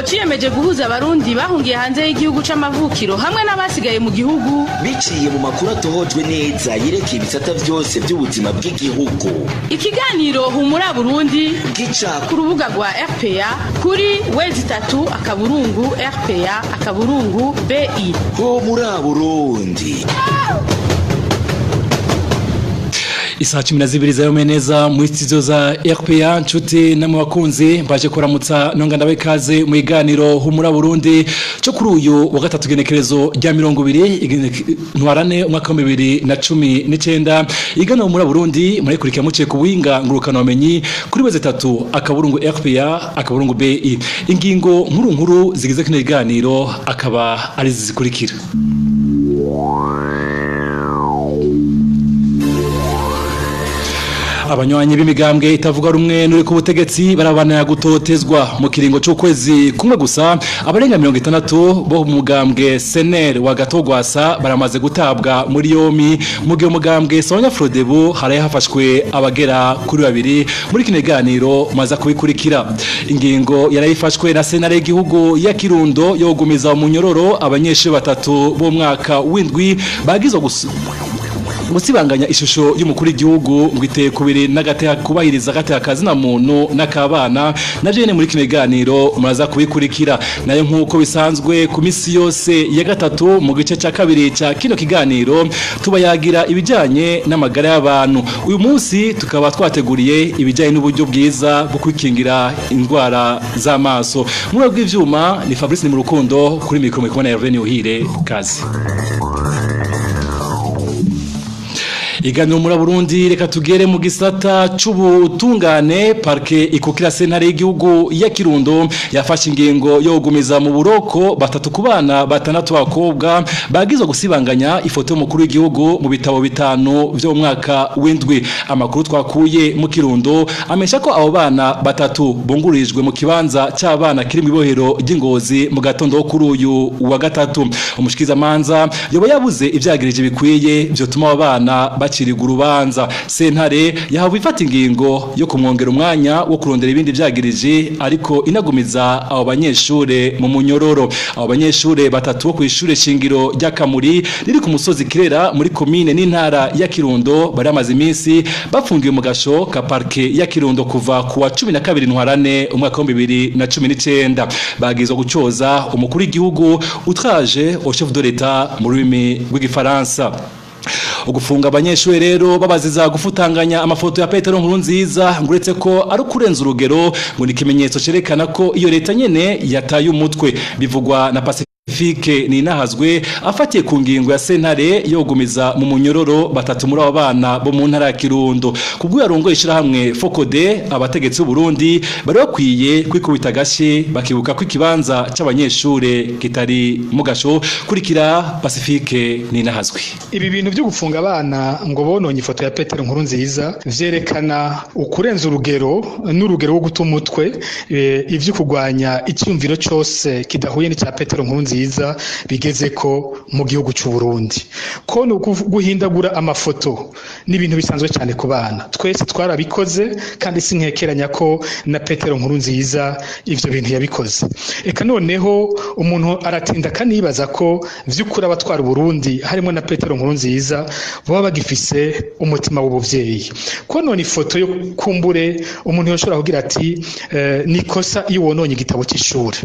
Ciyemeje guhuza Abarundi bahungiye hanze y'igihugu c'amavukiro hamwe n'abasigaye mu gihugu biciye mu makuru atohojwe neza yerekeye ibisata vyose by'ubuzima bw'igihugu. Ikiganiro Humura Burundi gica ku rubuga rwa RPA kuri w3.rpa.bi. Humura Burundi. Isaha 12 za neza muri studio za RPA. Nshuti namwe bakunzi, mbaje kuramutsa nonga ndabe kaze mu iganiro Humura Burundi cyo kuri uyu wa gatatu, genekerezo rya 20 ntwarane umwaka wa 2019. Iganiro Humura Burundi murayikurikira muciye ku buhinga ngurukana bumenyi kuri w3.rpa.bi. Ingingo nkuru nkuru zigize kino kiganiro akaba ari zikurikira: Abanywanyi b'imigambwe itavuga rumwe n'uri ku butegetsi barabana gutotezwa mu kiringo c'ukwezi kumwe gusa. Abarenga 60 bo mu mugambwe SNL wa Gatogwasa baramaze gutabwa muri yomi, mu gihe umugambwe Sonya Frodebu haraye hafashwe abagera kuri babiri. Muri kino kiganiro maza kubikurikira. Ingingo yarayifashwe na sentare y'igihugu ya Kirundo yo gumiza mu nyororo abanyeshuri batatu bo mwaka w'indwi bagizwe gusibanganya ishusho y'umukuru w'igihugu, ngo iteye kubiri n'agateka kubahiriza agateka kazina muntu n'akabana. Na jene muri kino kiganiro muraza kubikurikira. Nayo nk'uko bisanzwe ku misi yose ya gatatu, mu gice cya kabiri cya kino kiganiro tubayagira ibijyanye n'amagara y'abantu. Uyu munsi tukaba twateguriye ibijyanye n'uburyo bwiza bwo kwikingira indwara z'amaso. Muri bw'ivyuma ni Fabrice ni mu rukundo, kuri mikoro muri kumwe na Hervé Uhire kazi. Iganiro muri Burundi, reka tugere mu gisata c'ubutungane. Parke ikukira sentare y'igihugu ya Kirundo yafashe ingingo yo gumiza mu buroko batatu ku bana batandatu bakobwa bagizwe gusibanganya ifoto y'umukuru w'igihugu mu bitabo bitanu vyo mu mwaka w'indwi. Amakuru twakuye mu Kirundo amesha ko abo bana batatu bungurijwe mu kibanza c'abana kiri mu ibohero ry'Ingozi mu gatondo kuri uyu wa gatatu. Umushikizamanza yoba yabuze ivyagirije bikwiye vyotuma abo bana baciriga urubanza. Sentare yahawe ifata ingingo yo kumwongera umwanya wo kurondera ibindi vyagirije, ariko inagumiza abo banyeshure mu munyororo. Abo banyeshure batatu bo kw'ishure shingiro rya Kamuri riri ku musozi Kirera muri komine n'intara ya Kirundo bari amaze iminsi bafungiwe mu gasho ka parke ya Kirundo kuva ku wa 12 ntwarane umwaka wa 2019. Bagizwe gucoza umukuru w'igihugu, outrage au chef de l'État mu rurimi rw'igifaransa. Ugufunga abanyeshuri rero babaziza gufutanganya amafoto ya Petero Nkurunziza, nguretse ko ari kurenza urugero, ngo ni ikimenyetso cerekana ko iyo leta nyene yataye umutwe. Bivugwa na Pacifique Ninahazwe afatiye ku ngingo ya sentare yo gumiza mu munyororo batatu muri abo bana bo mu ntara ya Kirundo. Kubwo yarongoye ishirahamwe Fokode, abategetsi b'u Burundi bari bakwiye kwikubita agashi bakibuka ko ikibanza c'abanyeshure kitari mu gasho. Kurikira Pacifique Ninahazwe. Ibi bintu byo gufunga abana ngo bononye ifoto ya Petero Nkurunziza vyerekana ukurenza urugero n'urugero rwo guta umutwe, ivyo kugwanya icyumviro cyose kidahuye n'icya Petero Nkurunziza bigeze ko mu gihugu cy'u Burundi. Ko no guhindagura amafoto n'ibintu bisanzwe cyane ku bana, twese twarabikoze, kandi sinkekeranya ko na Petero Nkurunziza ivyo bintu yabikoze. Eka noneho umuntu aratinda kanibaza ko vy'ukuri abatwara Burundi harimo na Petero Nkurunziza baba bagifise umutima w'ubuvyeyi. Ko none ifoto yo kumbure umuntu yoshobora kugira ati nikosa iyo wononye igitabo cy'ishure,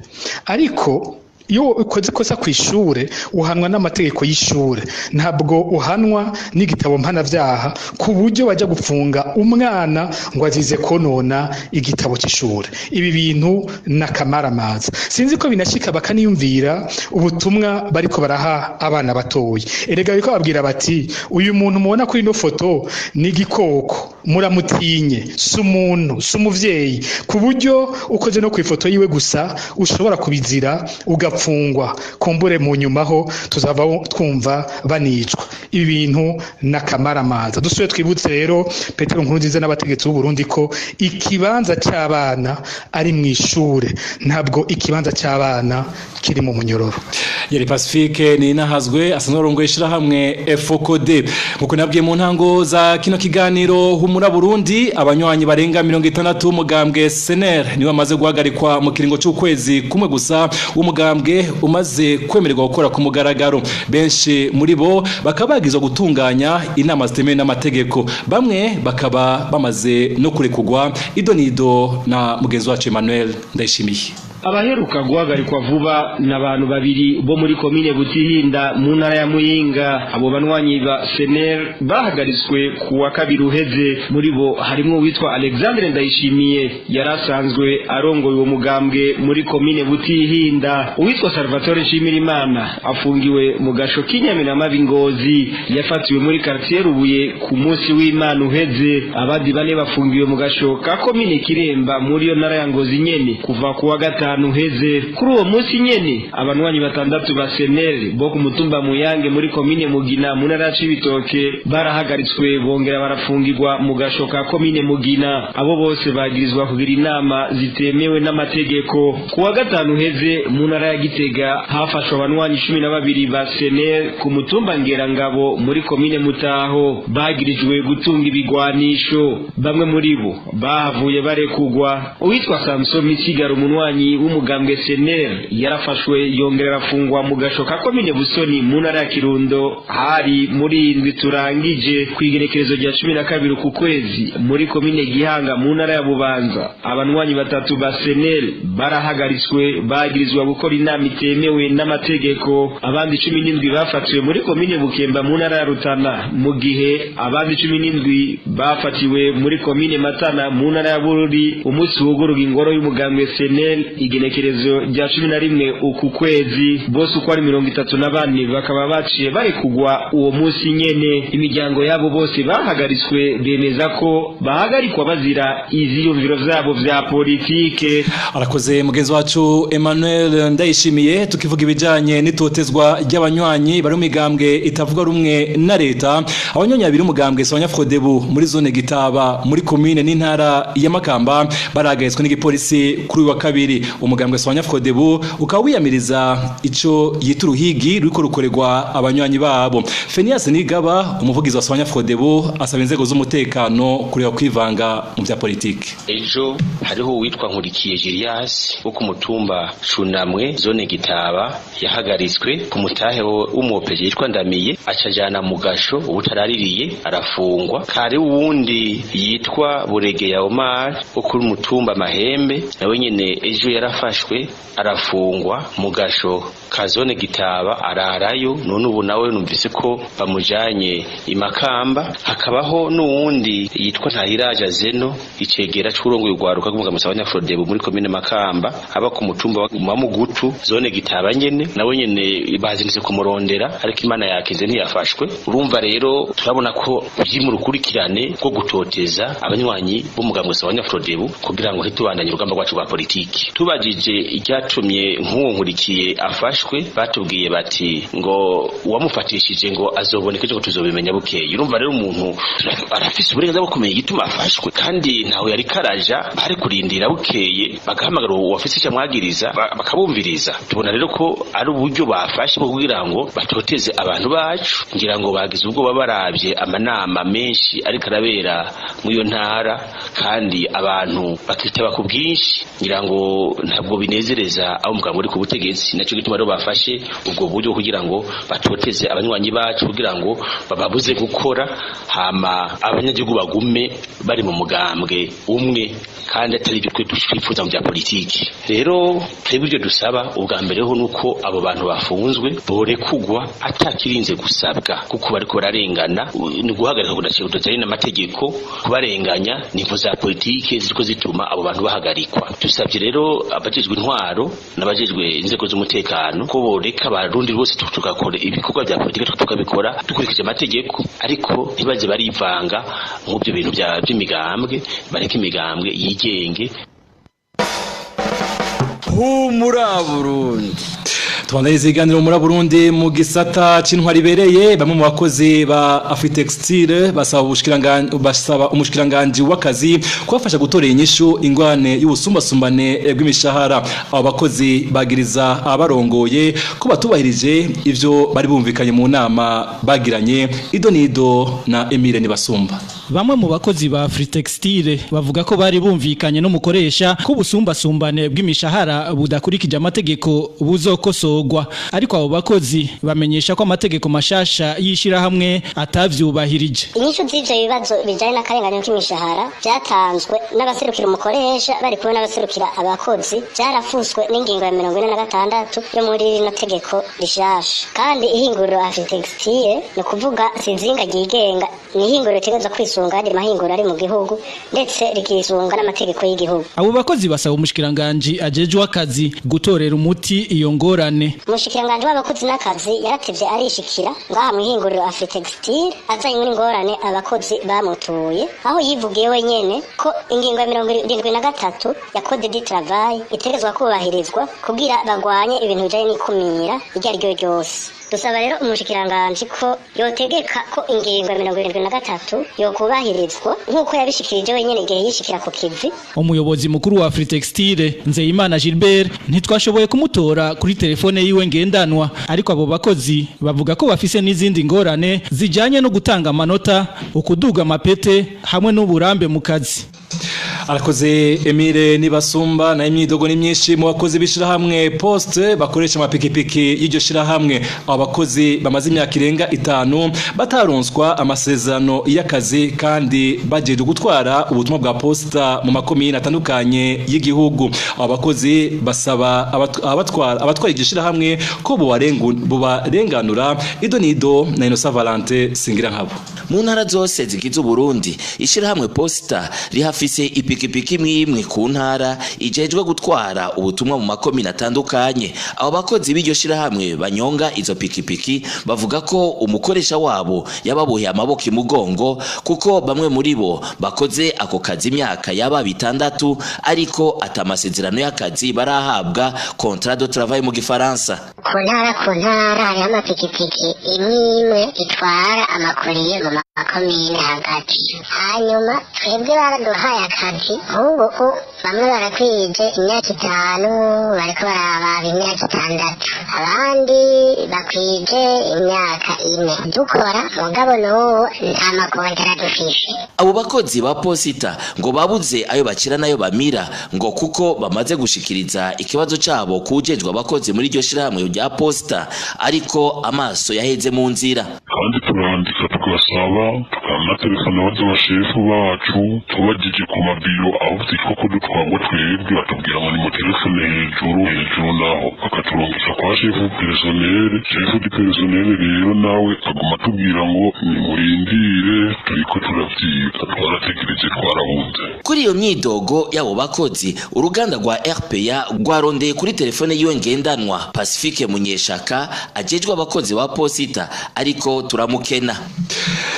ariko iyo ukoze ikosa ku ishure uhanwa n'amategeko y'ishure, ntabwo uhanwa n'igitabo mpanavyaha ku buryo bajya gufunga umwana ngo azize konona igitabo cy'ishure. Ibi bintu n'akamaramaza, sinzi ko binashika bakaniyumvira ubutumwa bariko baraha abana batoyi. Erega bariko babwira bati uyu muntu mubona kuri ino foto ni igikoko, muramutinye, si umuntu, si umuvyeyi, ku buryo ukoze no ku ifoto yiwe gusa ushobora kubizira ugapfa. Barapfungwa, kumbure mu nyumaho tuzava twumva banicwa. Ibi bintu n'akamaramaza. Dusuye twibutse rero Petero Nkurunziza n'abategetsi b'u Burundi ko ikibanza c'abana ari mu ishure, ntabwo ikibanza c'abana kiri mu munyororo. Yari Pacifique ni nahazwe asanzwe arongoye ishirahamwe FOCODE. Nkuko nabwiye mu ntango za kino kiganiro Humura Burundi, abanywanyi barenga 60 umugambwe SNL niwe bamaze guhagarikwa mu kiringo c'ukwezi kumwe gusa umugambwe umaze kwemererwa gukora ku mugaragaro. Benshi muri bo bakaba bagizwe gutunganya inama zitemewe n'amategeko, bamwe bakaba bamaze no kurekugwa. Idonido na mugenzi wacu Emmanuel Ndayishimiye. Abaheruka guhagarikwa vuba n'abantu babiri bo muri komine Butihinda mu ntara ya Muyinga. Abo banywanyi ba SNL bahagaritswe ku wa kabiri uheze. Muri bo harimwo witwa Alexandre Ndayishimiye yarasanzwe arongoye uwo mugambwe muri komine Butihinda. Uwitwa Salvatore Nshimirimana afungiwe mu gasho k'Inyamiramabi Ngozi, yafatiwe muri quartier Rubuye ku munsi w'Imana uheze. Abandi bane bafungiwe mu gasho ka komine Kiremba muri yo ntara ya Ngozi nyene kuva ku wa gatanu uheze. Kuri uwo munsi nyene abanywanyi batandatu ba SNL bo ku mutumba Muyange muri komine Mugina mu ntara ya Cibitoke barahagaritswe bongera barafungirwa mu gasho ka komine Mugina. Abo bose bagirizwa kugira inama zitemewe n'amategeko. Ku wa gatanu uheze mu ntara ya Gitega hafashwe abanywanyi 12 ba SNL ku mutumba Ngerangabo muri komine Mutaho, bagirijwe gutunga ibigwanisho. Bamwe muri bo bahavuye barekugwa. Uwitwa Samson Misigaro, umunwanyi w'umugambwe SNL, yarafashwe yongera arafungwa mu gasho ka komine Busoni mu ntara ya Kirundo. Hari muri indwi turangije kw'igenekerezo rya 12 ku kwezi muri komine Gihanga mu ntara ya Bubanza abanywanyi batatu ba SNL barahagaritswe bagirizwa gukora inama itemewe n'amategeko. Abandi 17 bafatiwe muri komine Bukemba mu ntara ya Rutana, mu gihe abandi 17 bafatiwe muri komine Matana mu ntara ya Bururi. Umunsi wuguruga ingoro y'umugambwe SNL igenekerezo rya 11 uku kwezi, bose uko ari 34 bakaba baciye barekugwa uwo munsi nyene. Imiryango yabo bose bahagaritswe bemeza ko bahagarikwa bazira iziyumviro vyabo vya politike. Arakoze mugenzi wacu Emmanuel Ndayishimiye. Tukivuga ibijanye n'itotezwa ry'abanywanyi bari mu migambwe itavuga rumwe na leta, abanywanyi babiri umugambwe Sonya Frodebu muri zone Gitaba muri komine n'intara ya Makamba baragaitswe n'igipolisi kuri wa kabiri. Umugambwe Sonya Frodebu ukaba wiyamiriza ico yita uruhigi ruriko rukorerwa abanywanyi babo. Fenias Nigaba, umuvugizi wa Sonya Frodebu, asaba inzego z'umutekano kureba kwivanga mu vya politike. Ejo hariho uwitwa Nkurikiye Julius wo ku mutumba Cunamwe zone Gitaba yahagaritswe ku mutahe w'umupeje yitwa Ndamiye, acajana mu gasho ubutaraririye arafungwa. Kari uwundi yitwa Buregeya Omar wo kuri mutumba Mahembe nawe nyene ejo yarafashwe arafungwa mu gasho ka zone Gitaba ararayo, none ubu nawe numvise ko bamujanye imakamba. Hakabaho n'uwundi yitwa Ntahiraja Zeno, icegera c'urongoye urwaruka rw'umugambwe Abanyafrodebu muri komine Makamba, aba ku mutumba wa Mugutu zone Gitaba nyene, nawe nyene bazindutse kumurondera ariko Imana yakize ntiyafashwe. Urumva rero turabona ko vy'umurukurikirane bwo gutoteza abanywanyi b'umugambwe Abanyafrodebu kugira ngo ntitubandanye urugamba rwacu rwa politiki. Tubajije icyatumye nk'uwo Nkurikiye afashwe, batubwiye bati ngo uwamufatishije ngo azoboneka ejo, ngo tuzobimenya bukeye. Urumva rero umuntu arafise uburenganzira bwo kumenya igituma afashwe, kandi ntawe yari karaja, bari kurindira bukeye bagahamagara uwafise icyo amwagiriza bakabumviriza. Tubona rero ko ari uburyo bafashe bwo kugira ngo batoteze abantu bacu. Ngira ngo bagize ubwoba baravye amanama menshi ariko arabera muri iyo ntara, kandi abantu bakitaba ku bwinshi. Ngira ngo ntabwo binezereza abo mugabo uri ku butegetsi, naco gituma rero bafashe ubwo buryo kugira ngo batoteze abanywanyi bacu, kugira ngo bababuze gukora, hama abanyagihugu bagume bari mu mugambwe umwe, kandi atari ibyo twe twifuza mu bya politiki. Rero twebwe ibyo dusaba ubwa mbere ho nuko abo bantu bafunzwe borekugwa atakirinze gusabwa, kuko bariko bararengana. Ni guhagarika kudacanye n'amategeko, kubarenganya ni imvo za politiki ziriko zituma abo bantu bahagarikwa. Dusabye rero abajejwe intwaro n'abajejwe inzego z'umutekano ko boreka abarundi bose tugakora ibikorwa bya politiki, tukabikora dukurikije amategeko, ariko ntibaze barivanga nk'ibyo bintu by'imigambwe, bareke imigambwe yigenge. Humura Burundi. Tubandaniza iganiro muri Burundi mu gisata c'intwari ibereye. Bamwe mu bakozi ba Afritextile basaba umushikiranganje w'akazi kubafasha gutorera inyishu ingwane y'ubusumbasumbane bw'imishahara. Abo bakozi bagiriza abarongoye ko batubahirije ivyo bari bumvikanye mu nama bagiranye. Idonido na Emile Nibasumba. Bamwe mu bakozi ba Afritextile bavuga ko bari bumvikanye n'umukoresha ko ubusumbasumbane bw'imishahara budakurikije amategeko buzokosogwa, ariko abo bakozi bamenyesha ko amategeko mashasha y'ishirahamwe atavyubahirije. Inyishu z'ivyo bibazo bijanye n'akarenganyo k'imishahara vyatanzwe n'abaserukira umukoresha bari kumwe n'abaserukira abakozi, vyarafuswe n'ingingo ya 46 yo muri rino tegeko rishasha. Kandi ihinguriro Afritextile ni ukuvuga sizinga ryigenga, ni ihinguriro ritegerezwa kwisunga ayandi mahinguriro ari mu gihugu, ndetse rikisunga n'amategeko y'igihugu. Abo bakozi basaba umushikiranganji ajejwe akazi gutorera umuti iyo ngorane. Umushikiranganji w'abakozi n'akazi yaratevye arishikira ngaha mw'ihinguriro Afritextile azanye n'ingorane abakozi bamutuye, aho yivugiye wenyene ko ingingo ya 73 ya Code du Travail itegerezwa kubahirizwa kugira bagwanye ibintu bijanye n'ikumira iryo ari ryo ryose. Dusaba rero umushikiranganji ko yotegeka ko ingingo ya 73 yokubahirizwa nk'uko yabishikirije wenyene igihe yishikira ku kivi. Umuyobozi mukuru wa Afritextile Nzeyimana Gilbert ntitwashoboye kumutora kuri telefone yiwe ngendanwa, ariko abo bakozi bavuga ko bafise n'izindi ngorane zijanye no gutanga amanota, ukuduga amapete hamwe n'uburambe mu kazi. Arakoze Emile Nibasumba. Na imyidogo ni myinshi mu bakozi b'ishirahamwe Poste bakoresha amapikipiki y'iryo shirahamwe. Abo bakozi bamaze imyaka irenga 5 bataronswa amasezerano y'akazi kandi bajeje gutwara ubutumwa bwa posta mu makomine atandukanye y'igihugu. Abo bakozi basaba abatwara iryo shirahamwe ko bobarenganura. Idonido na Inosa Valente Singira nkabo. Mu ntara zose zigize Uburundi, ishirahamwe Posta rihafise ipikipiki imwe ku ntara ijejwe gutwara ubutumwa mu makomine atandukanye. Abo bakozi b'iryo shirahamwe banyonga izo pikipiki bavuga ko umukoresha wabo yababoheye amaboko imugongo, kuko bamwe muri bo bakoze ako kazi imyaka yaba 6 ariko atamasezerano y'akazi barahabwa, contrat de travail mu gifaransa. Ku ntara hariho amapikipiki imwe itwara amakuriye mu makomine hagati, hanyuma twebwe baraduhaye akazi nk'ubu bamwe barakwije imyaka 5 bariko barababa imyaka 6, abandi bakwije imyaka 4 dukora, mugabo n'ubu nta makontara dufise. Abo bakozi ba posita ngo babuze ayo bakira nayo bamira, ngo kuko bamaze gushikiriza ikibazo cabo kujejwe abakozi muri iryo shirahamwe rya posta, ariko amaso yaheze mu nzira. Kandi turandika tugasaba, tukanatelefona abashefu bacu tubagije ku mabiro aho twitwa ko dutwagwa twebwe, batubwira ngo ni mu telefone hejuru naho bakaturungika kwa shefu personnel. Shefu di personnel rero nawe aguma atubwira ngo nimurindire turiko turavyiga, twarategereje twarahunze. Kuri iyo myidogo y'abo bakozi, uruganda rwa RPA rwarondeye kuri telefone yiwe ngendanwa Pacifique Munyeshaka ajejwe abakozi ba posita, ariko turamukena.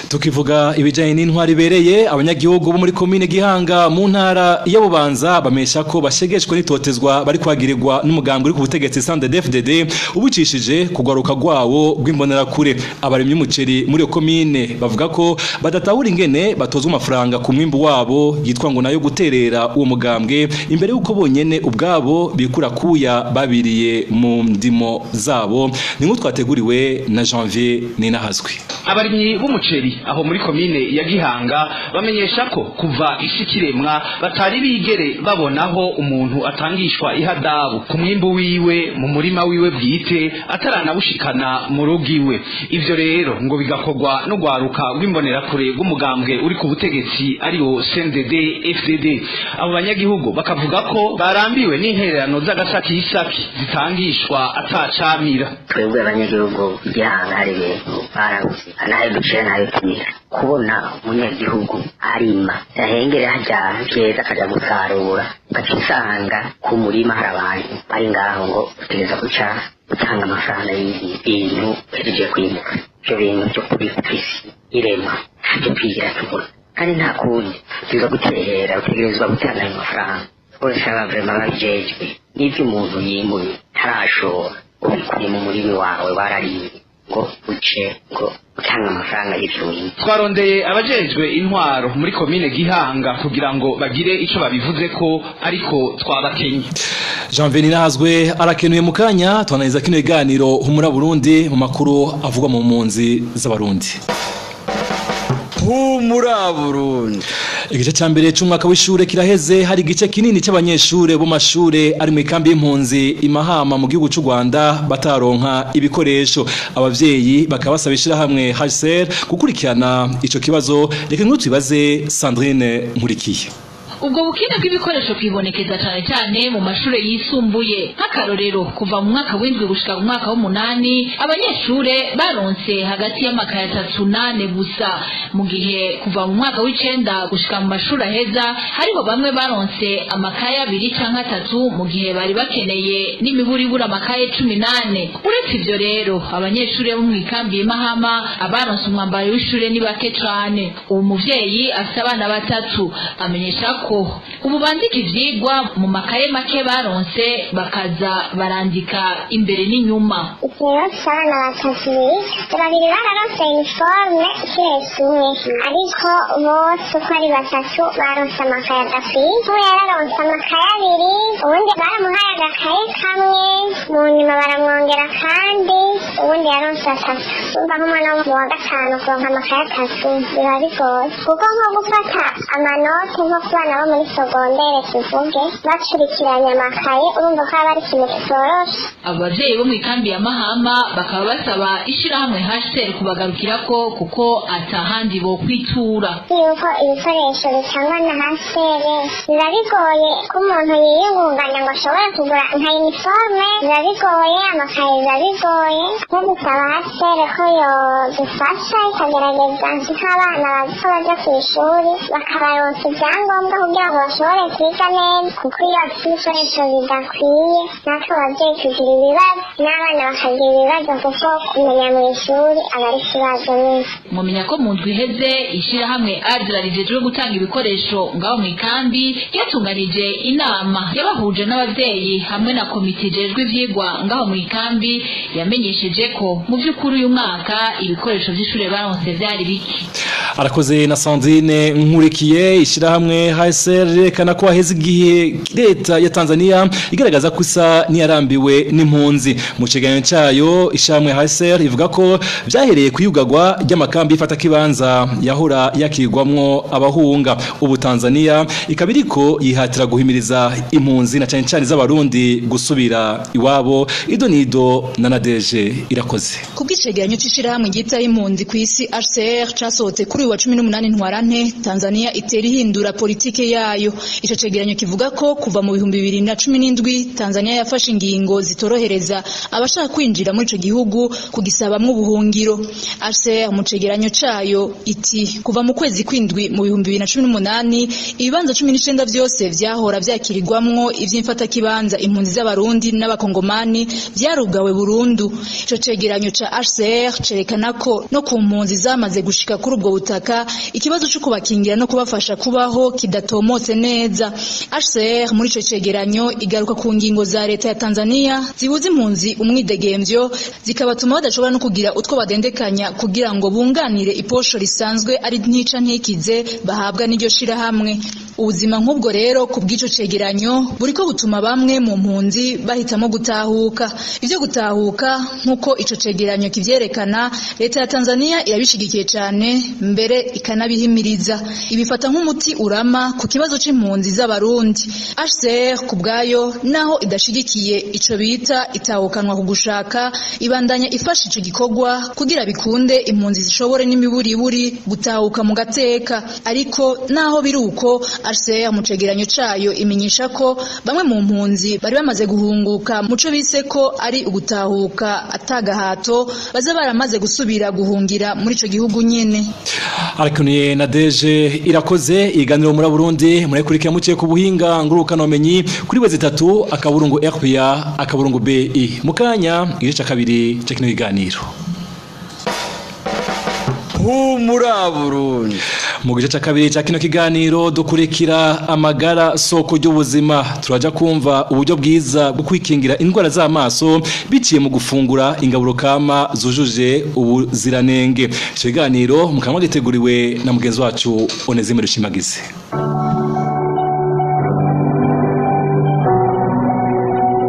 Tukivuga ibijanye n'intwari ibereye, abanyagihugu bo muri komine Gihanga mu ntara ya Bubanza bamesha ko bashegeshwe n'itotezwa bari kwagirirwa n'umugambwe uri ku butegetsi CNDD-FDD ubicishije kugaruka gwawo rw'imbonerakure. Abarimyi umuceri muri iyo komine bavuga ko badatahura ingene batozwa amafaranga ku mwimbu wabo yitwa ngo nayo guterera uwo mugambwe, imbere yuko bonyene ubwabo bikura kuya babiriye mu ndimo zabo. Ni nk'utwo twateguriwe na Janvier Ninahazwi. Abarimyi b'umuceri aho muri komine ya Gihanga bamenyesha ko kuva ishikiremwa batari bigere babonaho umuntu atangishwa ihadabu ku mwimbu wiwe mu murima wiwe bwite ataranawushikana mu rugo iwe. Ivyo rero ngo bigakorwa no gwaruka rw'imbonerakure rw'umugambwe uri ku butegetsi ariwo CNDD FDD. Abo banyagihugu bakavuga ko barambiwe n'intererano z'agasakisaki zitangishwa atacamira. Twebwe abanyagihugu Gihanga hari ibintu barabuze, nayo duciye nayo tumira. Kubona umunyagihugu arima yahengera hajya keza akaja gusarura, ugaca usanga ku murima hari abantu bari ngaho ngo utegereza guca utanga amafaranga y'ibintu uhejeje kwimuka. Ivyo bintu vyo kuri kw'isi irema ntavyo twigira tubona, kandi nta kundi utegerezwa guterera, utegerezwa gutanga ayo mafaranga. Bose aba vrema babijejwe n'ivyo umuntu yimbuye ntarashora, Ubikuye mu murimi wawe warariye ngo uce ngo utanga amafaranga y'ivyo. Twarondeye abajejwe intwaro muri komine Gihanga kugira ngo bagire ico babivuze ko, ariko twabakenye. Jean Veninazwe arakenuye. Mu kanya twananiza kino kiganiro Humura Burundi mu makuru avugwa mu mpunzi z'Abarundi. Humura Burundi. Igice ca mbere c'umwaka w'ishure kiraheze, hari igice kinini c'abanyeshure bo mashure ari mu ikambi y'impunzi imahama mu gihugu c'u Rwanda bataronka ibikoresho. Abavyeyi bakaba basaba ishirahamwe HCR gukurikirana ico kibazo. Reka nkuru tubibaze Sandrine Nkurikiye. Ubwo bukene bw'ibikoresho bwibonekeza cyane cyane mu mashuri yisumbuye. Nk'akarorero, kuva mu mwaka w'indwi gushika mu mwaka w'umunani, abanyeshure baronse hagati y'amakaye 3 n'4 gusa, mu gihe kuva mu mwaka w'icenda gushika mu mashuri aheza hariho bamwe baronse amakaye 2 canke 3, mu gihe bari bakeneye n'imiburiburi amakaye 14. Uretse ivyo rero, abanyeshure bo mu ikambi y'Imahama abaronse umwambaro w'ishure ni bake cane. Uwo muvyeyi afise abana batatu amenyesha ko ubu bandika ivyigwa mu makaye make baronse, bakaza barandika imbere n'inyuma. Ikibazo cy'abana batatu biga, babiri bararonse uniforme kiretse umwe, ariko bose uko ari batatu baronse amakaye adakwiye. Umwe yararonse amakaye 2, uwundi baramuhaye agakaye kamwe, mu nyuma baramwongera kandi, uwundi yaronse 3. Urumva nk'umwana wo mu wa gatanu kuronka amakaye 3 biba bigoye, kuko nko gufata amanote nko ku bana bo muri secondaire tuvuge bacurikiranye amakaye, urumva ko aba ari ikintu kitoroshe. Abo bavyeyi bo mu ikambi ya Mahama bakaba basaba ishirahamwe HCR kubagarukirako, kuko atahandi bo kwitura. Yuko ibikoresho bitangwa na HCR biba bigoye ko umuntu yiyungunganya ngo ashobore kugura nka uniforme, biba bigoye, amakaye biba bigoye. Nko gusaba HCR ko yodufasha ikagerageza nk'abana bazi ko baja kw'ishuri, bakabaronsa ibyangombwa kugira ngo bashobore kwiga neza, kuko iyo bafite ibikoresho bidakwiye natwe abavyeyi tugira ibibazo n'abana bakagira ibibazo, kuko kumenya mu ishuri aba ari ikibazo nyine. Mumenya ko mu ndwi iheze ishirahamwe ADRA rijejwe gutanga ibikoresho ngaho mu ikambi ryatunganije inama yabahuje n'abavyeyi hamwe na komite ijejwe ivyigwa ngaho mu ikambi, yamenyesheje ko mu vy'ukuri uyu mwaka ibikoresho vy'ishure baronse vyari bike. Arakoze na Sandrine Nkurikiye. Ishirahamwe HCR rerekana ko haheze igihe leta ya Tanzania igaragaza ko isa niyarambiwe n'impunzi. Mu cegeranyo cayo, ishirahamwe HCR ivuga ko vyahereye kuyugagwa ry'amakambi ifata kibanza yahora yakirwamwo abahunga. Ubu Tanzania ikaba iriko yihatira guhimiriza impunzi na cane cane z'Abarundi gusubira iwabo. Idonido na Nadeje Irakoze. Kubw'icegeranyo c'ishirahamwe ryitaho impunzi kw'isi HCR casohotse kuri uyu wa 18 Ntwarante, Tanzania itera ihindura politike yayo. Ico cegeranyo kivuga ko kuva mu 2017 Tanzania yafashe ingingo zitorohereza abashaka kwinjira muri ico gihugu kugisabamwo ubuhungiro. HCR mu cegeranyo cayo iti kuva mu kwezi kwindwi mu 2018, ibibanza 19 vyose vyahora vyakirirwamwo ivy'imfatakibanza impunzi z'Abarundi n'Abakongomani vyarugawe burundu. Ico cegeranyo ca HCR cerekana ko no ku mpunzi zamaze gushika kuri ubwo butaka, ikibazo cyo kubakingira no kubafasha kubaho kidatomotse neza. HCR muri ico cegeranyo igaruka ku ngingo za leta ya Tanzania zibuza impunzi umwidegemvyo, zikabatuma badashobora no kugira utwo badendekanya kugira ngo bunganire iposho risanzwe ari ntica ntikize bahabwa n'iryo shirahamwe. Ubuzima nk'ubwo rero, ku bw'ico cegeranyo, buriko butuma bamwe mu mpunzi bahitamo gutahuka. Ivyo gutahuka, nk'uko ico cegeranyo kivyerekana, leta ya Tanzania irabishigikiye cane, mbere ikanabihimiriza, ibifata nk'umuti urama ku kibazo c'impunzi z'Abarundi. HCR ku bwayo, naho idashigikiye ico bita itahukanwa ku gushaka, ibandanya ifasha ico gikorwa kugira bikunde impunzi zishobore n'imiburiburi gutahuka mu gateka. Ariko naho biri uko, HCR mu cegeranyo cayo imenyesha ko bamwe mu mpunzi bari bamaze guhunguka muco bise ko ari ugutahuka atagahato baza baramaze gusubira guhungira muri ico gihugu nyene. Arakuniye na Deje Irakoze. Iganiro muri Burundi murakurikira muciye ku buhinga ngurukana bumenyi kuri w3.rpa.bi. Mukanya igice ca kabiri ca kino kiganiro. Humura Burundi. Mu gice ca kabiri ca kino kiganiro dukurikira amagara soko ry'ubuzima, turaja kumva uburyo bwiza bwo kwikingira indwara z'amaso biciye mu gufungura ingaburo kama zujuje ubuziranenge. Ico kiganiro mukaba giteguriwe na mugenzi wacu Onezime Rushimagize.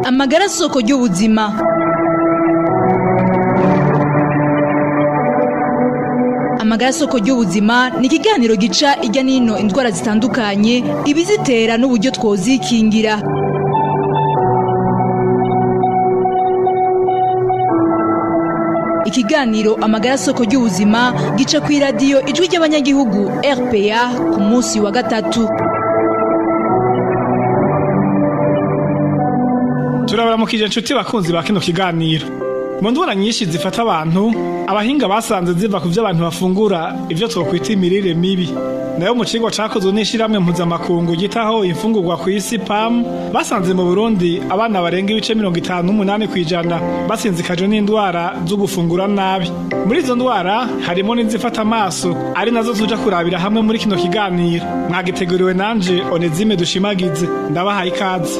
Amagara soko ry'ubuzima. Amagara soko ry'ubuzima ni ikiganiro gica ijya nino indwara zitandukanye, ibizitera n'uburyo twozikingira. Ikiganiro amagara soko ry'ubuzima gica ku iradiyo Ijwi ry'Abanyagihugu RPA ku munsi wa gatatu. Turabaramukije inshuti bakunzi ba kino kiganiro. Mu ndwara nyinshi zifata abantu, abahinga basanze ziva ku byo abantu bafungura, ivyo twokwita imirire mibi. Nayo mu kigo cakozwe n'ishirahamwe mpuzamakungu gitaho imfungurwa ku isi PAM, basanze mu Burundi abana barenga ibice 58% basinzikajwe n'indwara zo gufungura nabi. Muri izo ndwara harimo n'izifata amaso, ari nazo tuja kurabira hamwe muri kino kiganiro. Mwagiteguriwe nanje Onezime Dushimagize, ndabahaye ikaze.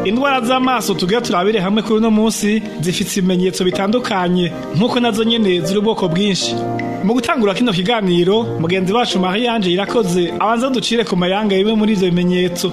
Indwara z'amaso tugira turabire hamwe kuri uno munsi zifite ibimenyetso bitandukanye nkuko nazo nyene ziri ubwoko bwinshi. Mu gutangura kino kiganiro mugenzi wacu Marie Ange Irakoze abanza ducire ku mayanga bimwe muri ivyo bimenyetso.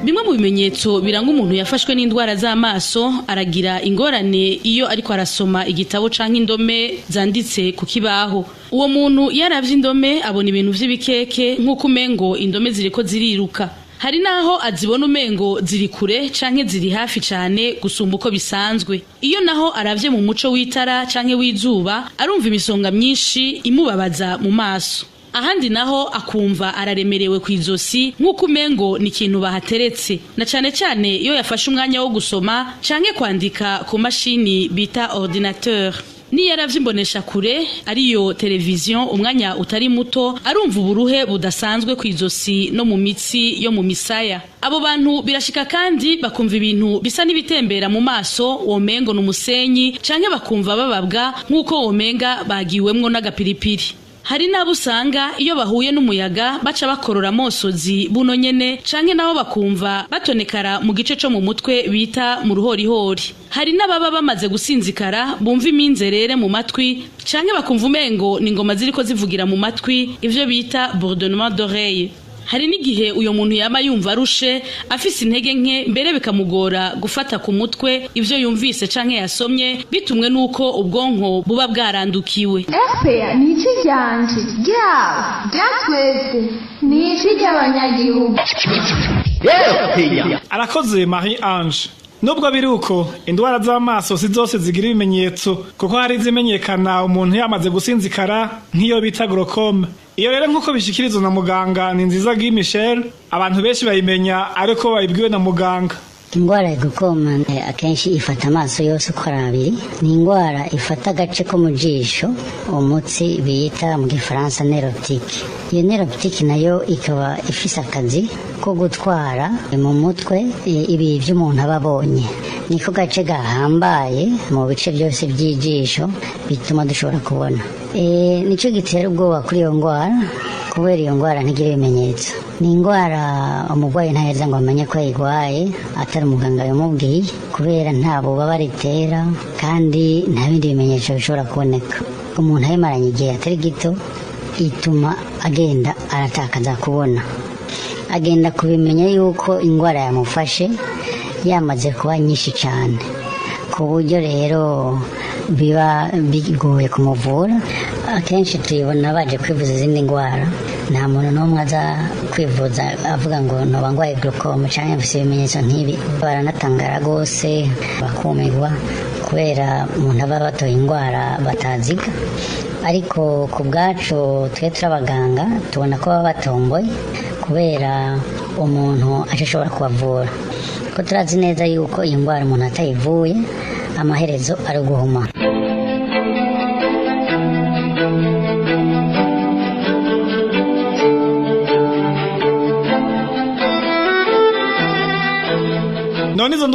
Bimwe mu bimenyetso biranga umuntu yafashwe n'indwara z'amaso, aragira ingorane iyo ariko arasoma igitabo canke indome zanditse ku kibaho. Uwo muntu yaravye indome abona ibintu vy'ibikeke nkuko umengo indome ziriko ziriruka. Hari naho azibona umengo ziri kure canke ziri hafi cane gusumba uko bisanzwe. Iyo naho aravye mu muco w'itara canke w'izuba, arumva imisonga myinshi imubabaza mu maso. Ahandi naho akumva araremerewe kw'izosi nkuko umengo ni ikintu bahateretse, na cane cane iyo yafashe umwanya wo gusoma canke kwandika ku mashini bita ordinateur. Niyo yaravye imbonesha kure ariyo televiziyo umwanya utari muto, arumva uburuhe budasanzwe kw'izosi no mu mitsi yo mu misaya. Abo bantu birashika kandi bakumva ibintu bisa n'ibitembera mu maso, womengo n'umusenyi, canke bakumva bababwa nkuko womenga bagiwemwo n'agapiripiri. Hari nabo usanga iyo bahuye n'umuyaga baca bakorora amosozi buno nyene, canke nabo bakumva batonekara mu gice co mu mutwe bita mu ruhorihori. Hari n'ababa bamaze gusinzikara bumva iminzerere mu matwi, canke bakumva umengo ni ingoma ziriko zivugira mu matwi, ivyo bita bourdonnement d'oreille. Hari n'igihe uyo muntu yaba yumva arushe, afise intege nke, mbere bikamugora gufata ku mutwe ivyo yumvise canke yasomye, bitumwe nuko ubwonko buba bwarandukiwe. RPA ni ijwi ryanje, ryawe, rya twese, ni ijwi ry'abanyagihugu. Arakoze Marie Ange. Nubwo biruko indwara z'amaso si zose zigira ibimenyetso, kuko hari izimenyekana umuntu yamaze gusinzikara nk'iyo bita glaucome. Iyo rero nkuko bishikirizwa na muganga ni nziza Guy Michel, abantu benshi bayimenya ariko bayibwiwe na muganga. Indwara ya glaucome akenshi ifata amaso yose uko ari abiri. Ni indwara ifata agace ko mu jisho, umutsi bita mu gifaransa nerf optique. Iyo nerf optique nayo ikaba ifise akazi ko gutwara mu mutwe ibi vy'umuntu aba abonye. Niko gace gahambaye mu bice byose by'ijisho bituma dushobora kubona. Nico gitera ubwoba kuri iyo ndwara, kubera iyo ndwara ntigira ibimenyetso. Ni indwara umurwayi ntaheza ngo amenye ko ayirwaye atari umuganga yamubwiye, kubera nta bubabare itera kandi nta bindi bimenyetso bishobora kuboneka. Umuntu ayimaranye igihe atari gito ituma agenda aratakaza kubona, agenda kubimenya yuko indwara yamufashe yamaze kuba nyinshi cyane, ku buryo rero biba bigoye kumuvura. Akenshi tuyibona baje kwivuza izindi ndwara, nta muntu n'umwe aza kwivuza avuga ngo noba ndwaye glaucome canke mfise ibimenyetso nk'ibi. Baranatangara rwose bakumirwa, kubera umuntu aba batoye indwara bataziga. Ariko ku bwacu twe turi abaganga tubona ko baba batomboye, kubera umuntu ashobora kubavura, ko turazi neza yuko iyi ndwara umuntu atayivuye amaherezo ari uguhuma.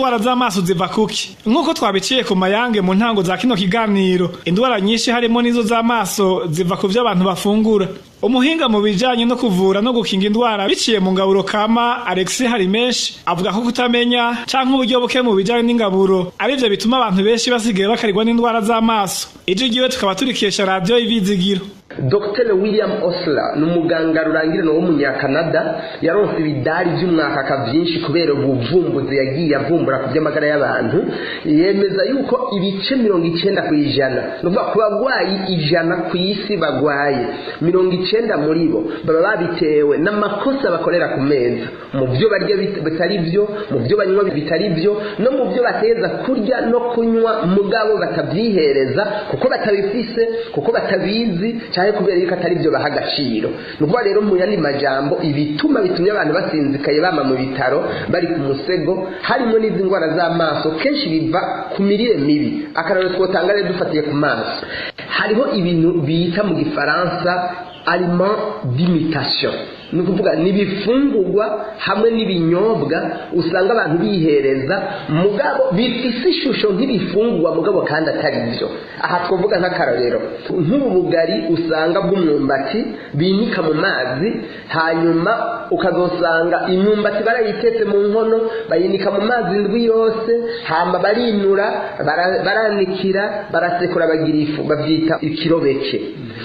Indwara z'amaso ziva kuki? Nk'uko twabiciye ku mayange mu ntango za kino kiganiro, indwara nyinshi harimo n'izo z'amaso ziva ku vyo abantu bafungura. Umuhinga mu bijanye no kuvura no gukinga indwara biciye mu ngaburo kama, Alexis Harimenshi, avuga ko kutamenya canke uburyo buke mu bijanye n'ingaburo arivyo bituma abantu benshi basigaye bakarirwa n'indwara z'amaso. Ijwi ryiwe tukaba turikesha radiyo Ibizigiro. Dr William Osler ni umuganga rurangirana w'umunyakanada, yaronse ibidari by'umwakaka byinshi kubera ubuvumbuzi yagiye avumbura ku by'amagara y'abantu. Yemeza yuko ibice 90%, ni ukuvuga ku bagwayi 100 ku isi bagwaye, 90 muri bo baba babitewe n'amakosa bakorera ku meza, mu byo barya bitari byo, mu byo banywa bitari byo, no mu byo bateza kurya no kunywa mugabo batabyihereza kuko batabifise, kuko batabizi, cyane kubera yuko atari byo baha agaciro. Ni ukuvuga rero mu yandi majambo, ibituma bitumye abantu basinzikaye bama mu bitaro bari ku musego, harimo n'izi ndwara z'amaso, kenshi biva ku mirire mibi. Akarorero twotanga rero dufatiye ku maso, hariho ibintu bita mu gifaransa aliment d'imitation, ni ukuvuga n'ibifungurwa hamwe n'ibinyobwa usanga abantu bihereza mugabo bifise ishusho nk'ibifungurwa mugabo kandi atari byo. Aha twavuga nk'akarorero nk'ubu bugari usanga bw'umwumbati binika mu mazi, hanyuma ukazosanga imyumbati barayitetse mu nkono, bayinika mu mazi indwi yose, hama barinura, baranikira, barasekura, bagira ifu, babyita ikirobeke.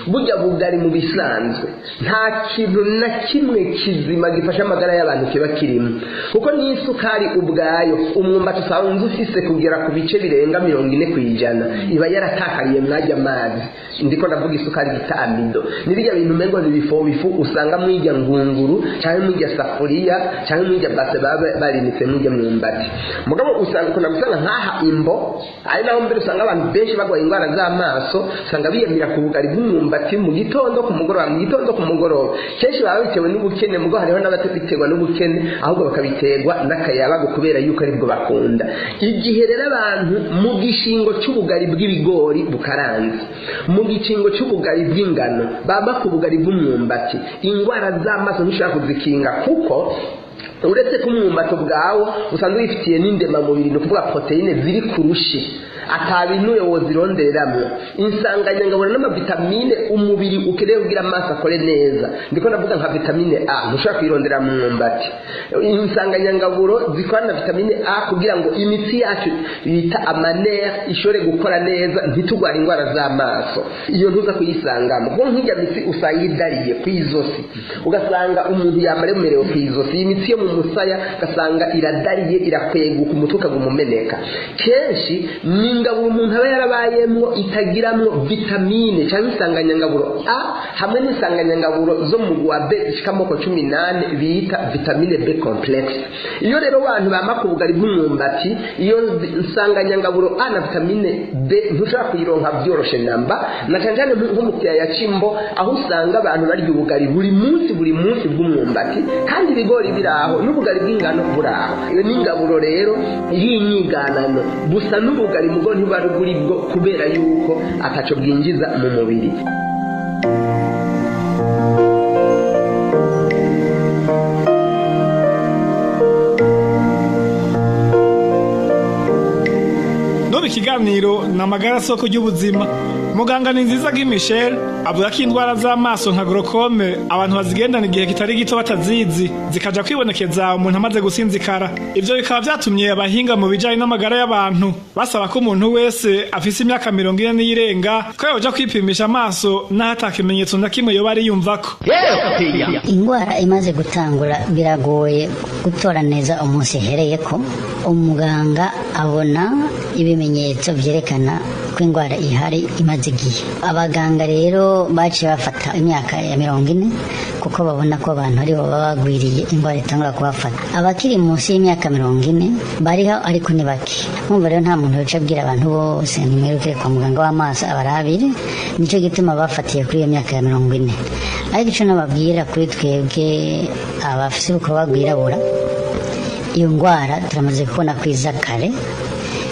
Burya bugari mu bisanzwe nta kintu na kimwe kizima gifasha amagara y'abantu kiba kirimo, kuko n'isukari ubwayo umwumbati usanzwe ufise kugera ku bice birenga 40% iba yaratakariye mwajya amazi. Ndiko ndavuga isukari bita amido, nibijya bintu umengo ni bifu bifu usanga mwirya ngunguru cyangwa mwirya safuriya cyangwa mwirya base baba barinitse mwirya mwumbati. Mugabo usanga kuna gusanga nkaha imbo ari naho mbere usanga abantu benshi bagwaye indwara z'amaso, usanga biyamira ku bugari bw'umwumbati mu gitondo ku mugoroba, mu gitondo ku mugoroba. Kenshi baba bitewe n'ubukene, mugo hariho n'abatabiterwa n'ubukene ahubwo bakabiterwa n'akayabago kubera yuko aribwo bakunda. Igihe rero abantu mu gishingo cy'ubugari bw'ibigori bukaranze, mu gicingo cy'ubugari bw'ingano, baba ku bugari bw'umwumbati, indwara z'amaso ntushobora kuzikinga, kuko uretse ko umwumbati ubwawo usanzwe wifitiye n'indemamubiri, ni ukuvuga proteine ziri kurushi atabinure wozirondereramwo, insanganyangaburo n'amavitamine umubiri ukeneye kugira amaso akore neza. Ndiko ndavuga nka vitamine A ntushobora kuyirondera mu mwumbati. Insanganyangaburo zikora na vitamine A kugira ngo imitsi yacu bita amanere ishobore gukora neza, ntitugware indwara z'amaso, iyo ntuza kuyisangamo. Kuko nk'irya mitsi usanga idariye kw'izosi, ugasanga umuntu yamaremerewe kw'izosi, iyi mitsi yo mu musaya ugasanga iradariye, irakweguka, umutwe ukaguma umeneka. Kenshi ni ingaburo umuntu aba yarabayemwo itagiramwo vitamine cyangwa insanganyangaburo A hamwe n'insanganyangaburo zo mu wa B zishika amoko 18 bita vitamine B complex. Iyo rero abantu bama ku bugari bw'umwumbati, iyo nsanganyangaburo A na vitamine B ntushobora kuyironka byoroshe namba, na cyane cyane nko mu kiyaya c'Imbo aho usanga abantu barya ubugari buri munsi buri munsi bw'umwumbati, kandi ibigori biraho n'ubugari bw'ingano buraho. Iyo ni ingaburo rero y'inyiganano busa n'ubugari mugo ntibaruguri bwo kubera yuko ataco bwinjiza mu mubiri. N'ubu ikiganiro ni amagara soko ry'ubuzima. Muganga ni nziza Guy Michel avuga ko indwara z'amaso nka glaucome abantu bazigendana igihe kitari gito batazizi, zikaja kwibonekeza umuntu amaze gusinzikara. Ivyo bikaba vyatumye abahinga mu bijanye n'amagara y'abantu basaba ko umuntu wese afise imyaka 40 n'iyirenga ko yoja kwipimisha amaso n'aho ata kimenyetso na kimwe yoba ariyumvako. Indwara imaze gutangura biragoye gutora neza umunsi ihereyeko. Umuganga abona ibimenyetso vyerekana ko indwara ihari imaze igihe. Abaganga rero baciye bafata imyaka ya 40 kuko babona ko abantu aribo baba bagwiriye indwara itangura kubafata. Abakiri munsi y'imyaka 40 bariho ariko ni bake. Mwumva rero nta muntu yoca abwira abantu bose nimwirukire kwa muganga w'amaso abarabire, nico gituma bafatiye kuri iyo myaka ya 40. Ariko ico nababwira kuri twebwe abafise urukoba rwirabura, iyo ndwara turamaze kubona kwiza kare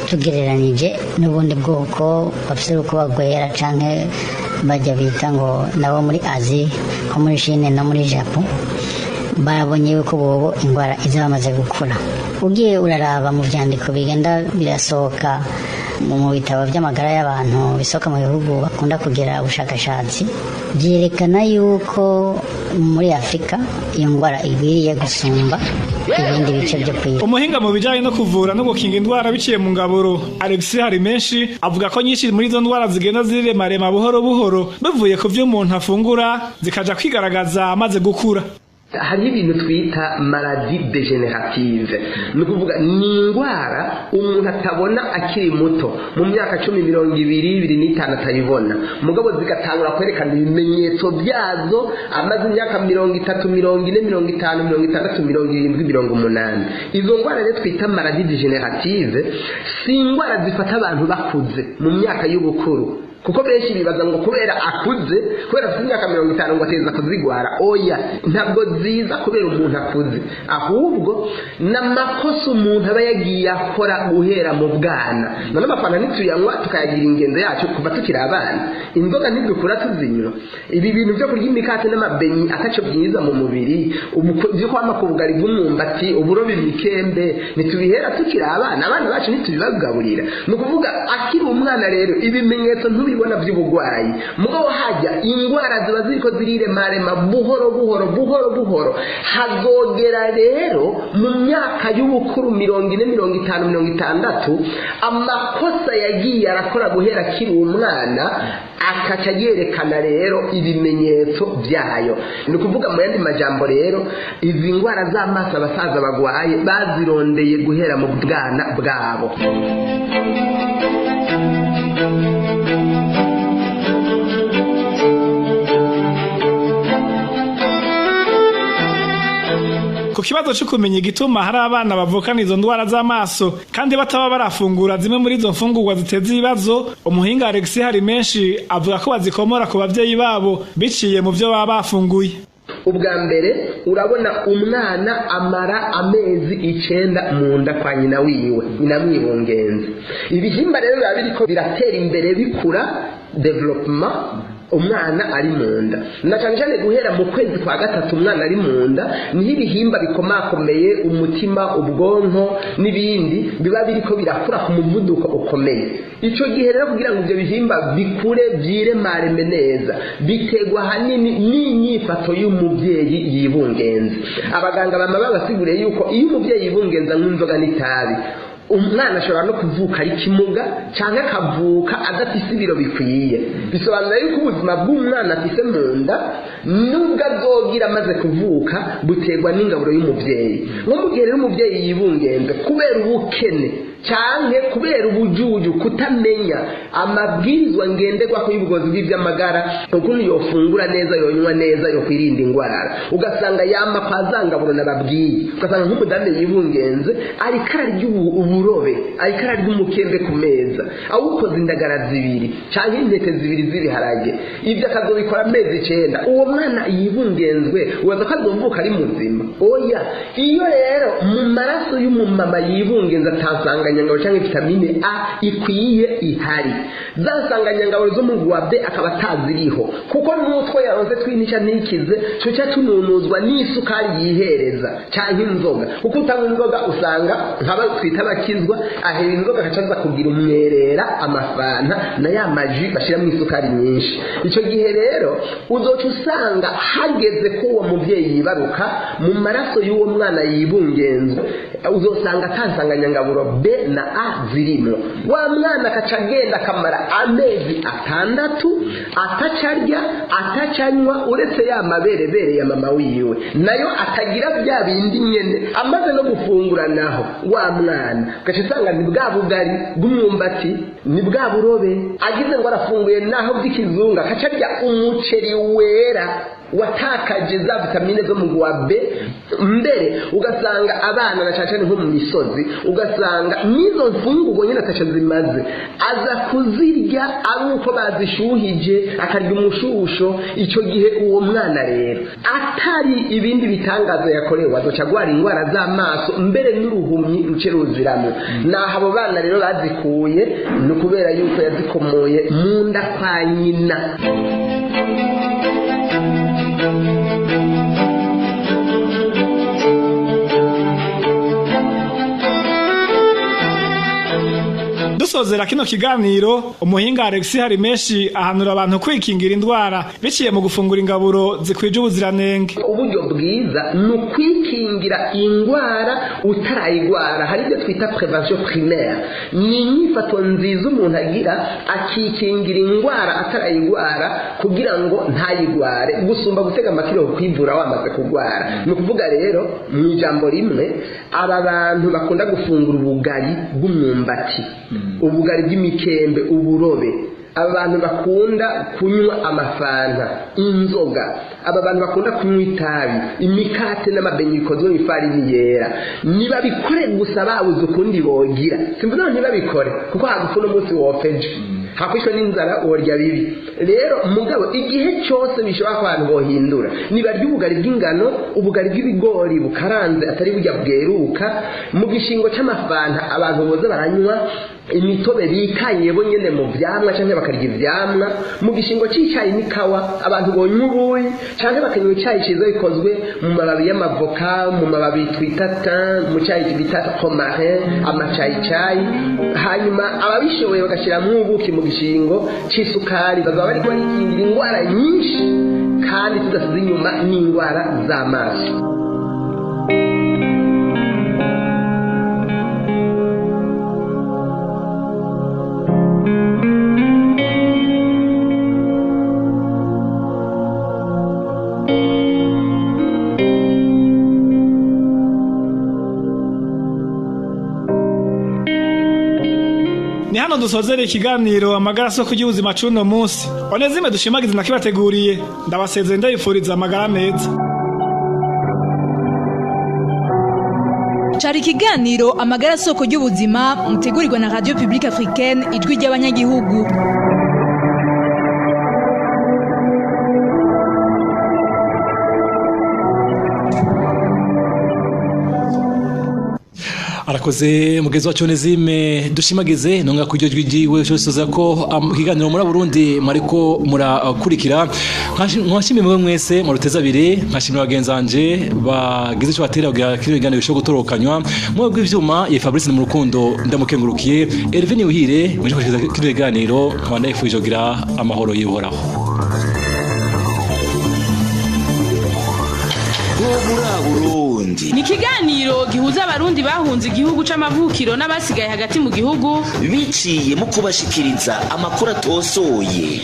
tugereranije n'ubundi bwoko bafise urukoba rwera canke bajya bita ngo nabo muri Azi, nko muri Chine no muri Japon. Barabonye yuko bobo indwara iza bamaze gukura. Ugiye uraraba mu vyandiko bigenda birasohoka mu bitabo by'amagara y'abantu bisohoka mu bihugu bakunda kugira ubushakashatsi, byerekana yuko muri Afurika iyo ndwara igwiriye gusumba ibindi bice byo ku isi. Umuhinga mu bijanye no kuvura no gukinga indwara biciye mu ngaburo, Alexis Harimenshi, avuga ko nyinshi muri izo ndwara zigenda ziremarema buhoro buhoro bivuye ku vyo umuntu afungura, zikaja kwigaragaza amaze gukura. Hari ibintu twita maladie dégénérative, ni ukuvuga ni indwara umuntu atabona akiri muto, mu myaka 10, 20, 25 atayibona, mugabo zigatangura kwerekana ibimenyetso byazo amaze imyaka 30, 40, 50, 60, 70, 80. Izo ndwara rero twita maladie dégénérative si indwara zifata abantu bakuze mu myaka y'ubukuru, kuko benshi bibaza ngo kubera akuze, kubera afite imyaka 50 ngo ateza kuzigwara. Oya, ntabwo ziza kubera umuntu akuze, ahubwo n'amakosa umuntu aba yagiye akora guhera mu bwana. None amafanta ntituyanywa tukayagira ingendo yacu kuva tukiri abana, inzoga ntidukura tuzinywa, ibi bintu byo kurya imikate n'amabenyi ataco byiza mu mubiri, byo kwama ku bugari bw'umwumbati, uburobe, imikembe, ntitubihera tukiri abana, abana bacu ntitubibagaburira. Ni ukuvuga akiri umwana rero ibimenyetso ntubibona by'ubugwayi, mugabo hajya ingwara ziba ziriko ziriremarema buhoro buhoro buhoro buhoro, hazogera rero mu myaka y'ubukuru 40, 50, 60, amakosa yagiye arakora guhera akiri umwana akaca yerekana rero ibimenyetso byayo. Ni ukuvuga mu yandi majambo rero, izi ngwara z'amaso abasaza bagwaye bazirondeye guhera mu bwana bwabo. Ku kibazo cyo kumenya igituma hari abana bavukana izo ndwara z'amaso kandi bataba barafungura zimwe muri izo mfungurwa ziteza ibibazo, umuhinga Alexis Harimenshi avuga ko bazikomora ku bavyeyi babo biciye mu vyo baba bafunguye. Ubwa mbere urabona umwana amara amezi 9 mu nda kwa nyina wiwe, nyina mwibungenze. Ibihimba rero biba biriko biratera imbere bikura, development, umwana ari munda, na cyane cyane guhera mu kwezi kwa gatatu umwana ari munda, niho ibihimba bikomakomeye, umutima, ubwonko n'ibindi biba biriko birakura ku muvuduko ukomeye. Ico gihe rero kugira ngo ibyo bihimba bikure byiremareme neza, bitegwa hanini n'inyifato y'umubyeyi yibungenze. Abaganga bama babasiguriye yuko iyo umubyeyi yibungenza nk'inzoga n'itabi, umwana ashobora no kuvuka ari kimuga canke akavuka adafise ibiro bikwiye. Bisobanura yuko ubuzima bw'umwana afise mu nda nubwo azogira amaze kuvuka buterwa n'ingaburo y'umuvyeyi. Nko mu gihe rero umuvyeyi yibungenze kubera ubukene canke kubera ubujuju, kutamenya amabwirizwa ngenderwako y'ubugozi bw'ivy'amagara, ukuntu yofungura neza, yonywa neza, yokwirinda ingwara, ugasanga yama kwa zangaburo nababwiye. Ugasanga nk'umudamu yibungenze ariko ararya uburobe, ariko ararya umukembe ku meza, awukoze indagara zibiri canke intete zibiri z'ibiharage, ivyo akazobikora amezi 9. Uwo mwana yibungenzwe ubaza ko azovuka ari muzima? Oya. Iyo rero mu maraso y'umumama yibungenze atasanganyangabo canke vitamine A ikwiye ihari, za nsanganyangabo zo mu wa B akaba ataziriho, kuko n'utwo yaronse twinica ntikize tuca tununuzwa n'isukari yihereza canke inzoga. Kuko utanywa inzoga usanga nk'aba twita abakizwa, ahera inzoga akaca aza kugira umwerera, amafanta na ya maji bashiramwo isukari nyinshi. Ico gihe rero uzoca usanga hageze ko uwo muvyeyi yibaruka, mu maraso y'uwo mwana yibungenzwe uzosanga atansanganyangaburo B na A zirimo. Wa mwana akaca agenda akamara amezi 6 atacarya, atacanywa, uretse ya maberebere ya mama wiwe, nayo atagira bya bindi nyene. Amaze no gufungura naho wa mwana ugaca usanga ni bwa bugari bw'umwumbati, ni bwa burobe, agize ngo arafunguye naho by'ikizungu akaca arya umuceri wera watakaje za vitamine zo mu wa B. Mbere ugasanga abana na cyane nko mu misozi, ugasanga nizo mfungurwa nyine atasha zimaze, aza kuzirya ari uko bazishuhije, akarya umushusho. Ico gihe uwo mwana rero atari ibindi bitangazo yakorewe, azoca agwara ingwara z'amaso, mbere n'uruhumyi ruce ruziramo. Naho abo bana rero bazikuye ni ukubera yuko yazikomoye mu nda kwa nyina. Dusozera kino kiganiro, umuhinga Alexis Harimeshi ahanura abantu kwikingira indwara biciye mu gufungura ingaburo zikwije ubuziranenge. Uburyo bwiza ni ukwikingira indwara utarayigwara. Hari ibyo twita prevention primaire, ni inyifato nziza umuntu agira akikingira indwara atarayigwara kugira ngo ntayigware, gusumba gutega amakiro kwivura wamaze kugwara. Ni ukuvuga rero mu ijambo rimwe, aba bantu bakunda gufungura ubugari bw'umwumbati, ubugari bw'imikembe, uburobe, aba bantu bakunda kunywa amafanta, inzoga, aba bantu bakunda kunywa itabi, imikate n'amabenyi bikozwe mu ifarini yera, nibabikore gusa babuze ukundi bogira. Simvuze ngo ntibabikore kuko hagufa uno munsi wofeje hakwishwe n'inzara worya bibi. Rero mugabo igihe cyose bishobora ko abantu bohindura, nibarya ubugari bw'ingano, ubugari bw'ibigori bukaranze atari burya bweruka, mu gishingo c'amafanta abantu boza baranywa imitobe bikanye bo nyene mu vyamwa canke bakarya ivyamwa. Mu gishingo c'icayi n'ikawa abantu bonywa ubuyi canke bakanywa icayi ciza bikozwe mu mababi y'amavoka, mu mababi twita thym, mu cayi bita romarin, amacayicayi. Hanyuma ababishoboye bagashiramwo ubuki mu gishingo c'isukari, bazaba bariko barikingira indwara nyinshi kandi tudasize inyuma n'indwara z'amaso. Ni hano dusozera ikiganiro amagara soko y'ubuzima c'uno munsi. Onezime dushimagize nakibateguriye, ndabasezeye ndabifuriza amagara meza. Cari ikiganiro amagara soko y'ubuzima mutegurirwa na Radio Publique Africaine, ijwi ry'abanyagihugu. Arakoze mugezi wacu Onezime dushimagize nonga kujyo jwijiwe cyose ko ikiganiro muri Burundi mariko murakurikira. Nkashimye mwe mwese muruteza abiri, nkashimira bagenzanje bagize cyo batera kugira kino kiganiro cyo gutorokanywa mwe bw'ivyuma ye Fabrice mu rukundo ndamukengurukiye, Elvin Uhire muje kushikiriza kino kiganiro, nkaba ndayifuje kugira amahoro yihoraho. Burundi ni ikiganiro gihuza abarundi bahunze igihugu c'amavukiro n'abasigaye hagati mu gihugu biciye mu kubashikiriza amakuru atosoye.